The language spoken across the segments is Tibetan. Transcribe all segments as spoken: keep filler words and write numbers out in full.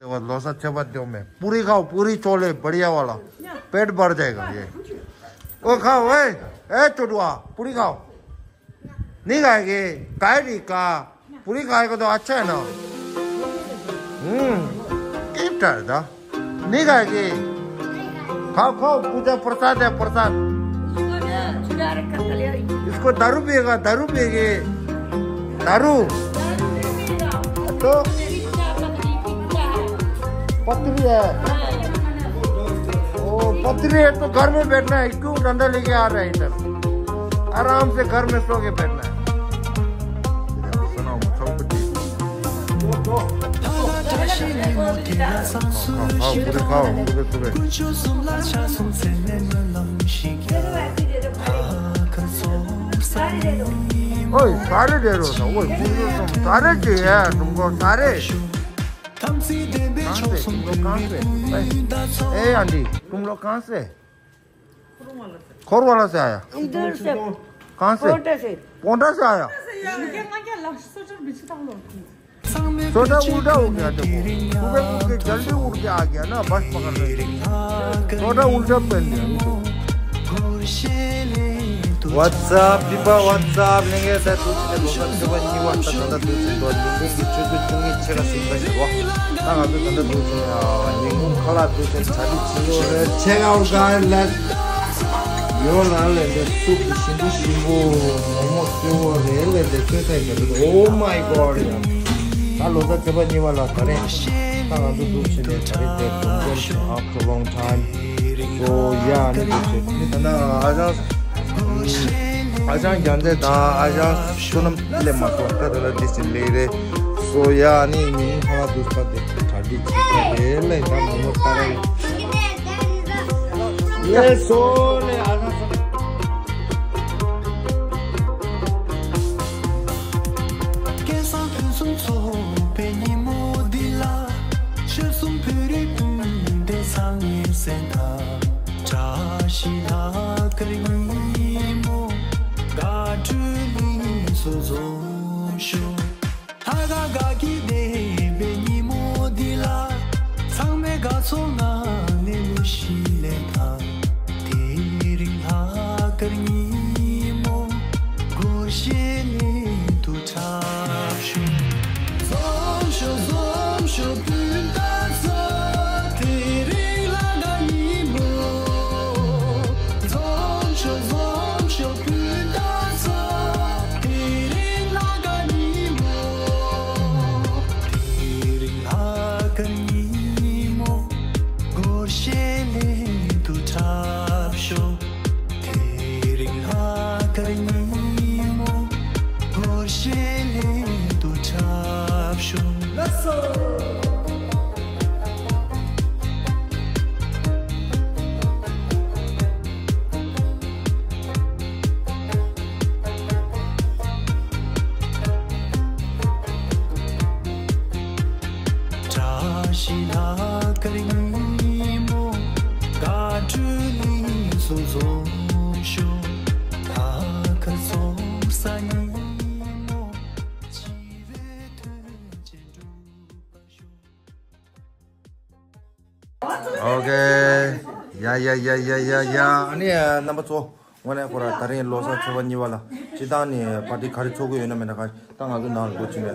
लोसा छेपा दो में पूरी खाओ, पूरी छोले बढ़िया वाला, पेट भर जाएगा ये। ओ खाओ, ए, ए छोटुआ, पूरी खाओ। नहीं खाएगी? खाए नहीं का? पूरी खाएगा तो अच्छा है ना। हम्म, गिफ्ट है दा। नहीं खाएगी? खाओ, खाओ, पूजा प्रसाद है, प्रसाद। इसको दारू पिएगा, दारू पिएगी। दारू। तो पत्री है। ओ, पत्री है तो घर में बैठना है, क्यों डंडा लेके आ रहा है इधर? आराम से घर में सो के बैठना है। खाओ, खाओ, पूरे खाओ, पूरे, पूरे। ओए, सारे दे रहे हो ना, ओए, पूरे तुम सारे चाहिए, तुमको सारे। कहाँ से? तुम लोग कहाँ से? ए, आंटी, तुम लोग कहाँ से? खोर वाला से आया? इधर से। कहाँ से? पोंटा से। पोंटा से आया? सोटा उल्टा हो गया, देखो। सुबह उठ के जल्दी उठ के आ गया ना, बस पकड़ रहे। सोटा उल्टा पहन लिया। What's up, people? What's up? ལྷན་རྒྱས་ཚོ་ཚོ་ཚོ་ལོ་གསར་ཚེས་པ་གཉིས་པ་ད་ད་ལྟ་དུས་ཚོད་འདུག་ཉིན་གུང་གི་ཆུ་ཚོད་བཅུ་གཉིས་ཕྱེད་ཀ་ཟིན་པ་ཞིག་རེད་པ། ད་ང་ཚོ་ད་ལྟ་དུས་ཚོད་ཉིན་གུང་ཁ་ལག་དུས་ཚོད་གྲ་སྒྲིག་བྱེད་ཀྱི་ཡོད་རེད། Check out, guys, let's. ཡོ་ལ་ལས་འདི་སུབ་ཞིམ་པོ་ཞིམ་པོ་མོག་མོག་སེར་པོ་རེད་ལས་འདི་ཚོད་ཚད་ག་དུས། Oh my God, ཡ། ད་ལོ་གསར་ཚེས་པ་གཉིས་པ་ལ་ད་རེས་ད་ང་ཚོ་འདུག་བྱས་ནས་ད་རེས་དེ་གྲོང་ཁྱེར་after long time. So yeah, ནི་འདུག་བྱས་ནི་ད་ནི་ཨ་ཞང་ཨ་ཞང་རྒྱལ་མཚན་དང་ཨ་ཞང་བསོད་ནམས་སླེབས་མ་སོང་། ད་ད་ལ་འདི་ཕྱིན་ལེགས་རེད། So yeah, ནི་ཉིན་ཁ་ལ་འདུག་ས་དེ་གྲ་སྒྲིག་བྱེད་ཀྱི་རེད་ལས་ད་མོག་མོག་ད་རེས། ལས་སོ་ལས་ཨ་ན་སོ། སྐལ་བཟང་ཕུན་སུམ་ཚོགས་པའི་ཉིན་མོ་འདི་ལ། ཆོལ་གསུམ་བོད་རིགས་སྤུན་ཟླ་ཚང་མའི་སེམས་ཐག་བཀྲ་ཤིས་ལྷག་དཀར་ཉིན་མོ། དགའ་སྤྲོའི་གླིང་སོགས་རྫོགས་ཤོག་ལྷ་དགའ་དགའ་སྐྱིད་ལྡན་པའི་ཉིན་མོ་འདི་ལ། ཚང་མས་དགའ་ཚོར་ངང་ནས་ལོ་ཤས་ལེན་དང་། དེ་རིང་ལྷག་དཀར་ཉིན་མོ་སྒོར་གཞས་ལེན་དུ་འཁྲབ་ཤོག་འཛོམས་ཤོག་འཛོམས་ཤོག་སྤུན་ཟླ་ཚོ། དེ་རིང་ལྷག་དཀར་ཉིན་མོ། འཛོམས་ཤོག་འཛོམས་ཤོག་སྤུན་ཟླ་ཚོ། དེ་རིང་ལྷག་དཀར་ཉིན་མོ། དེ་རིང་ལྷག་དཀར་ཉིན་མོ། སྒོར་གཞས་ལེན་དུ་འཁྲབ་ཤོག་དེ་རིང་ལྷག་དཀར་ཉིན་མོ། སྒོར་གཞས་ལེན་དུ་འཁྲབ་ཤོག་ལགས་སོ། བཀྲ་ཤིས་ལྷག་དཀར་ཉིན་མོ། དགའ་སྤྲོའི་གླིང་སོགས་རྫོགས་ཤོག་ལྷག་དཀར་རྫོགས་ས་ཉིན་མོ། བྱིས་པའི་དོན་ཆེན་འགྲུབ་པར་ཤོག་ཨོ་ཁེ། ཡ་ཡ་ཡ་ཡ་ཡ་ཡ། ཨ་ནི་རྣམ་པ་ཚོ། དངོས་གནས་ཁོ་ར་ད་རིང་ལོ་གསར་ཚེས་པ་གཉིས་པ་ལ་སྤྱི་བཏང་ནས་པར་ཏི་ག་རེ་འཚོགས་ཀྱི་ཡོད་ན་མེད་ན་ག་ད་ང་ཚོ་ནང་ལ་འགྲོ་ཕྱིན་ནས་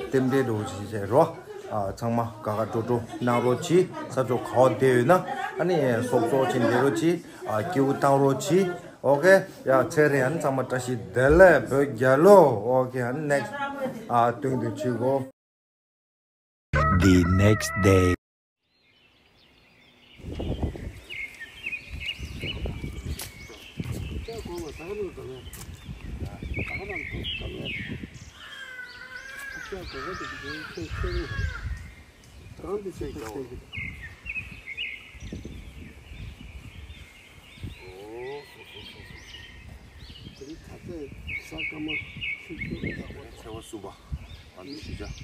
རྟེན་འབྲེལ་འགྲོ་ཕྱིན་བྱས་རོ། ཨ་ཚང་མ་དགའ་དགའ་སྤྲོ་སྤྲོ་གནང་རོགས་གྱིས། ས་ཕྱོགས་ག་བ་བསྡད་ཡོད་ན་ཨ་ནི་སོབ་སོབ་ཅིག་བསྡད་རོགས་གྱིས། ཨ་སྐྱིད་པོ་བཏང་རོགས་གྱིས། ཨོ་ཁེ། ཡ་ཚེ་རིང་ཨ་ནི་ཚང་མ་བཀྲ་ཤིས་བདེ་ལེགས། བོད་རྒྱལ་ལོ། ཨོ་ཁེ། ཨ་ནི་ནེགསི་ཨ་སྟོན་དུ་ཆུག་གོ། The next day. དེ་རིང་ད་ལྟའི་ས་སྐར་མ་ཆུ་ཚོད་ལྔ་པ། ཚེས་པ་གསུམ་པ། ང་ཚོ་གཞིས་ཆགས་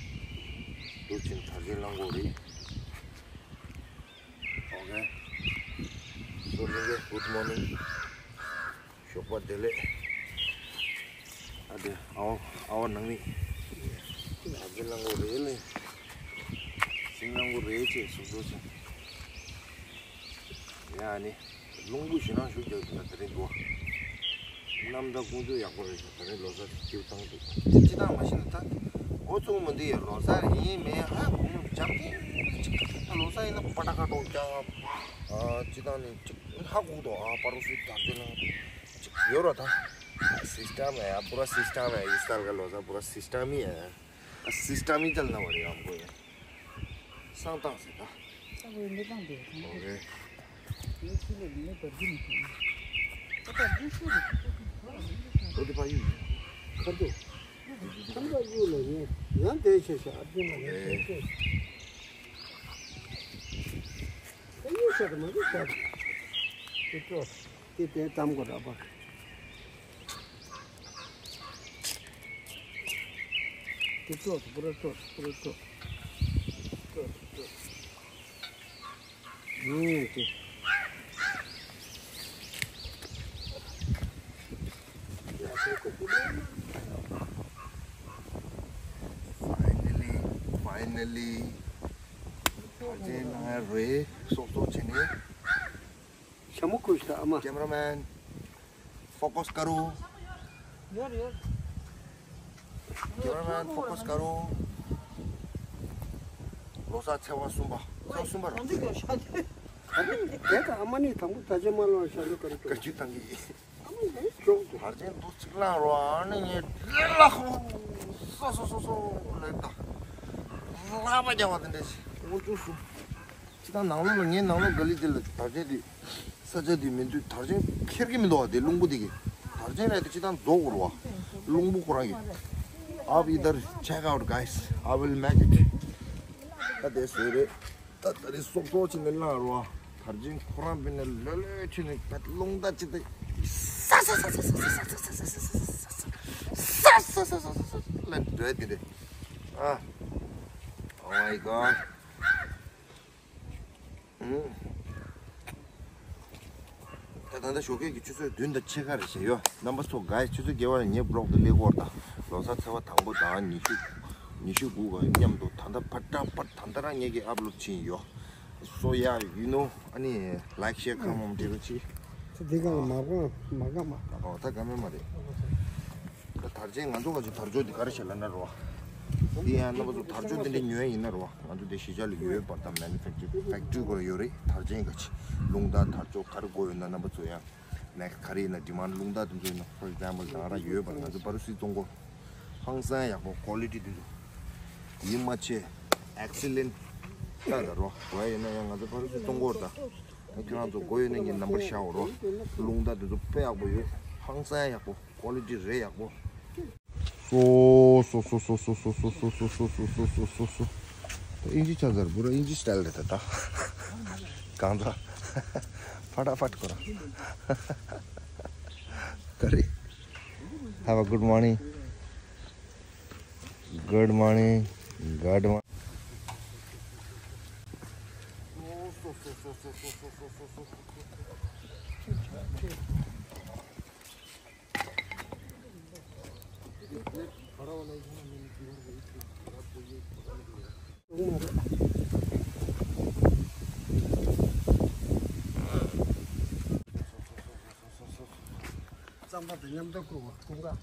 འདུག་ཕྱིན་གྲྭ་ཆེན་གླང་གོག་རེད། ཨོ་ཁེ། So ལྷན་རྒྱས་good morning. ཞོགས་པ་བདེ་ལེགས། ཨ་དེ་ཨ་བ་ཨ་བ་ནང་མི། གྲྭ་ཆེན་གླང་གོག་རེད་ལེ། གནང་དགོས་རེད་ཅེས་གསུངས་འདུག་ཅིང་། ཡ་ནི། རླུང་བུ་ཞེ་དྲག་ཤུགས་རྒྱག་གི་ན་དེ་རིང་འདུག་བ། གནམ་ཟླ་དཀོན་མཆོག་ཡག་པོ་རེད་ཤག་དེ་རིང་ལོ་གསར་གྱི་སྐྱིད་བཏང་འདུག་སྤྱིར་བཏང་མ་གཞི་ནས་ད་འགོ་བཙུགས་མི་འདི་ཡ་ལོ་གསར་ཡིན་མིན་ཧ་གོ་མི་འདུག་འཇམ་ཐིང་ཅིག་ད་ལོ་གསར་ཡིན་ན་པ་ཊ་ཁ་ཏོག་རྒྱག་ཨ་སྤྱིར་བཏང་ནས་ཅིག་ཧ་གོ་འདུག་ཨ་པ་རུ་སུའི་དར་རྒྱས་ལ་ཅིག་ཡོད་ར་ད། སིསི་ཊམ་ཡ་པུ་ར་སིསི་ཊམ་ཡ་ཡིས་ཏལ་ག་ལོ་གསར་པུ་ར་སིསི་ཊམ་ཡ། སིསི་ཊམ་ཡིན་ཅལ་ན་བ་རེད་ཨམ་གོ་ཡ། སང་ཏང་ཟེར་ད། ས་བའི་མི་བཏང་དེ་དང་། ཨོ་ཁེ། ངས་ཁྱི་ལས་མི་བར་རྒྱུ་མི་བྱུང་། ད་ལྟ་རྒྱུ་ཤུ་རེད། ཨོ་དེ་ཕ་ཡུལ། ཁར་དུ། ཁམས་པ་གཡུག་ལ་ཡིན། ཡང་དེ་ཆེ་ཤ་ཨ་བདུན་ལ་ཡང་དེ་ཆེ། ད་གཡུག་ཤ་དུ་མ་གཡུག་ཤ་དུ། དེ་སྤྲོ། དེ་དེ་གཏམ་གོ་ར་པ། དེ་སྤྲོ་དུ་པུ་ར་སྤྲོ་དུ་པུ་ར་སྤྲོ། སྤྲོ་དུ་སྤྲོ། ཡོད་དེ། Finally, finally. ད་ཅི་ན་རེ་སོག་སོག་ཅི་ནི། ཞྭ་མོ་ཁུར་ཤ་ཨ་མ། Cameraman, focus करो। ཡོད་ཡོད། Cameraman, focus करो। ལོ་གསར་ཚེས་པ་གསུམ་པ། ཚེས་པ་གསུམ་པ་རེད། གང་འདི་ཡོད་ཤ་དེ། ག་རེ་དེ་ད་ཨ་མ་ནི་དང་པོ་ད་ཅི་མ་ལོ་ཤ་ལོ་ག་རེ་ག་ཅི་བཏང་གི། ཨ་མ་ཡང་ཅོག་ཏུ། དར་ཆེན་འདུག་ཅིག་ལངས་རོགས། ཨ་ནི་ངས་ལ་ཧོ་སོ་སོ་སོ་སོ་ལེགས་ད། ལག་པ་རྒྱབ་པ་དེ་འདྲ་ཞིག་འོ་ཅུ་སུ། ཅི་ད་ནང་ལོགས་ལ་ངའི་ནང་ལོགས་ག་ལི་དེ་ལ་དར་ཆེན་དེ། ས་ཆ་དེ་མི་འདུག་དར་ཆེན་ཁྱེར་གི་མི་འདུག་བ། དེ་རླུང་བུ་དེ་གི་དར་ཆེན་རེད་དེ་ཅི་ད་རྫོགས་འོར་བ། རླུང་བུ་ཁོ་རང་གི། आप इधर check out guys, I will make it. ད་དེ་སོས་རེད། ད་ད་རེས་སོག་སོག་ཅི་ནས་ལངས་རོགས། དར་ཆེན་ཁོ་རང་བི་ནས་ལོ་ལོ་ཆུ་ནས་ད་རླུང་རྟ་ཅི་ད་ས་ས་ས་ས་ལ་འདོད་དེ་རེད། ཨ། Oh my god. ད་ད་ལྟ་ཞོགས་ཀས་ཀྱི་ཆུ་ཚོད་བདུན་དང་ཕྱེད་ཀ་རེད་ཤག་ཡོད། རྣམ་པ་ཚོ་ག་ཆུ་ཚོད་བརྒྱད་པ་ལ་ངའི་བི་ལོག་དེ་སླེབས་ཀྱི་ཡོད་རེད། ད་ལོ་གསར་ཚེས་པ་དང་པོ་དང་ཉི་ཤུ་ཉི་ཤུ་དགུ་ག་མཉམ་དུ་ད་ལྟ་ཕར་ཏྲ་ཕར་ད་ལྟ་རང་ངེད་ཀྱིས་ཨབ་ལོཌ་བྱེད་ཀྱི་ཡོད། So yeah, you know, ཨ་ནི་like share comment བྱེད་རོགས་གྱིས། དེ་གང་ལ་མ་དགོངས་མ་དགའ་མ། ཨོ་ད་དགའ་མོས་མ་རེད། ད་དར་ཆེན་ང་ཚོ་ག་ཅིག་དར་ལྕོག་འདི་ག་རེ་བྱས་ལབ་ན་རོ། འདི་ཡང་རྣམ་པ་ཚོ་དར་ལྕོག་འདི་འདྲ་ཉོ་ཡ་ཡིན་ན་རོ། ང་ཚོ་འདི་གཞིས་ཆགས་ལ་ཡོད་པར་དང་manufacture factory སྐོར་ཡོད་རེད། དར་ཆེན་ག་ཅིག་རླུང་རྟ་དར་ལྕོག་ག་རེ་དགོས་ཡོད་ན་རྣམ་པ་ཚོ་ཡང་next ག་རེ་ཡིན་ན་demand རླུང་རྟ་དེ་ཚོ་ཡིན་ན། For example ང་རང་ཡོད་པར་ང་ཚོ་བ་རུ་སི་བཙོང་གོ། ཧང་སང་ཡག་པོ་quality དེ་ཚོ་ཡིན་མ་ཆེ་excellent ད་ད་རོ། བ་ཡིན་ན་ཡང་ང་ཚོ་བ་རུ་སི་བཙོང་གོ་ད། ཁྱོད་རང་ཚོ་དགོས་ཡོད་ན་ངའི་རྣམ་པར་ཤར་རོ། རླུང་རྟ་དེ་ཚོ་དཔེ་ཡག་པོ་ཡོད། ཧང་སང་ཡག་པོ་quality རེད་ཡག་པོ། སོ་སོ་སོ། ད་ཨིན་ཇི་ཆ་ཟར་བུ་ར་ཨིན་ཇི་style རེད་ད་ད། གང་ཚ། ཕ་ཏ་ཕ་ཏ་ཁོ་ར། ག་རེ། Have a good morning. Good morning. Good morning. རྩམ་པ་དང་མཉམ་དུ་བསྐོལ་བ་ཀུན་དགའ།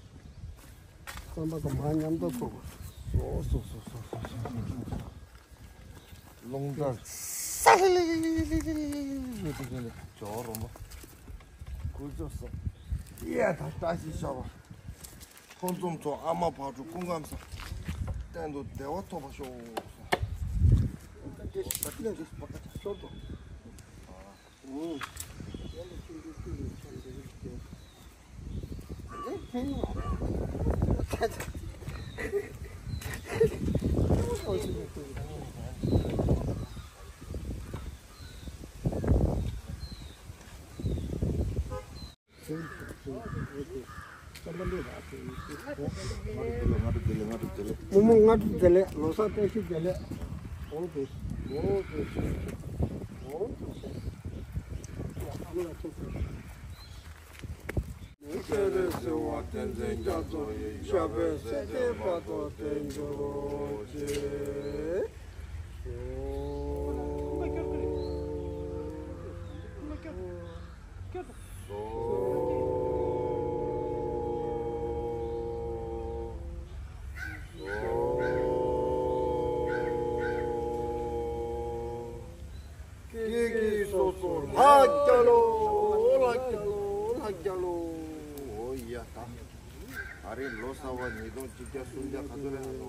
རྩམ་པ་དང་མར་མཉམ་དུ་བསྐོལ་བ། སོ་སོ། རླུང་རྟ་ས་ལི་ལི་ལི་ལི་ལི་ལི་ལི་ལི་ལི་ལི་ཇོ་རོ་མ། ཀུ་ཅོ་སོ། ཡ་ད་བཀྲ་ཤིས་ཤོག་པ། ཕུན་སུམ་ཚོགས་ཨ་མ་བག་དྲོ་སྐུ་ཁམས་བཟང་། གཏན་དུ་བདེ་བ་ཐོབ་པར་ཤོག། ཤོར་དུ། རྨོ་མོ་སྔ་དྲོ་བདེ་ལེགས། སྔ་དྲོ་བདེ་ལེགས། ལོ་གསར་བཀྲ་ཤིས་བདེ་ལེགས། འོང་དུ། འོང་དུ། འོང་དུ། ཨ་མ་ལ་ཐུག་ཐུག། སྤྱན་རས་གཟིགས་དབང་བསྟན་འཛིན་རྒྱ་མཚོ་ཡི། ཞབས་པད་སྲིད་མཐའི་བར་དུ་བརྟན་གྱུར་ཅིག། ལྷ་རྒྱལ་ལོ། ལྷ་རྒྱལ་ལོ། ལྷ་རྒྱལ་ལོ། འོ་ཡ་ད། ཨ་རེ་ལོ་གསར་བ་ཉིས་སྟོང་བཅོ་བརྒྱད་སུམ་བརྒྱ་ག་ཚོད་རེད་ཨ་ནོ།